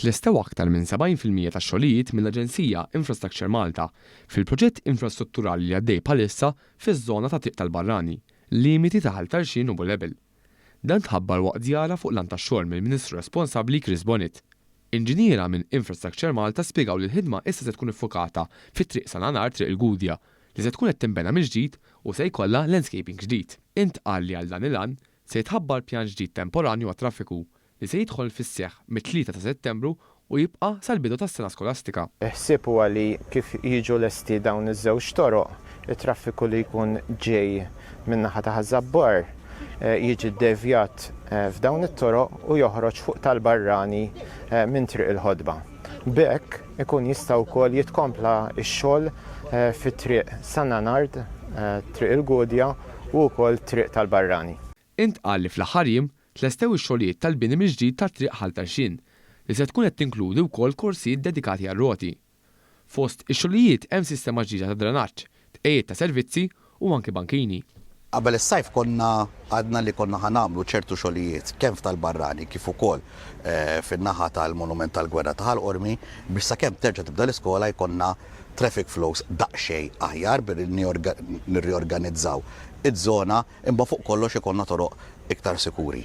Tlestew aktar minn 70% tax-xogħlijiet mill-Aġenzija Infrastructure Malta fil-proġett infrastrutturali li għaddej bħalissa fiż-żona ta' Triq tal-Barrani, limiti ta' Ħal Tarxien u Bulebel. Dan tħabbar waqt żjara fuq lant tax-xogħol mill-Ministru responsabbli Chris Bonett. Inġiniera minn Infrastructure Malta spjegaw li l-ħidma issa se tkun iffukata fi Triq San Anar Triq il-Gudja li se tkun qed tinbena mill-ġdid u se jkollha landscaping ġdid. Intqal li għal dan il-għan se jitħabbar pjan ġdid temporanju għat-traffiku li se jidħol fis-seħħ mit-3 ta' Settembru u jibqa' sal-bidu tas-sena skolastika. Il-ħsieb huwa li kif jiġu lesti dawn iż-żewġ toroq, it-traffiku li jkun ġej min-naħa ta' Ħaż-Żabbar jiġi ddevjat f'dawn it-toroq u joħroġ fuq tal-Barrani minn Triq il-Ħotba. B'hekk ikun jista' wkoll jitkompla x-xogħol fi Triq San Anard, Triq il-Gudja u wkoll Triq tal-Barrani. Intqal li fl-aħħar jiem tlestew ix-xogħlijiet tal-bini mill-ġdid ta' Triq Ħal Tarxien, li se tkun qed tinkludi wkoll korsijiet dedikati għar-roti. Fost ix-xogħlijiet hemm sistema ġdida ta' drenaġġ, tqegħid ta' servizzi u anki bankini. Qabel is-sajf konna għadna li konna ħa nagħmlu ċertu xogħlijiet kemm f'tal-Barrani kif ukoll fin-naħa tal-Monument tal-Gwerra ta' Ħal Qormi biex sakemm terġa' tibda l-iskola jkollna traffic flows daqsxejn aħjar billi nirriorganizzaw iż-żona imma fuq kollox ikollna toroq iktar sikuri.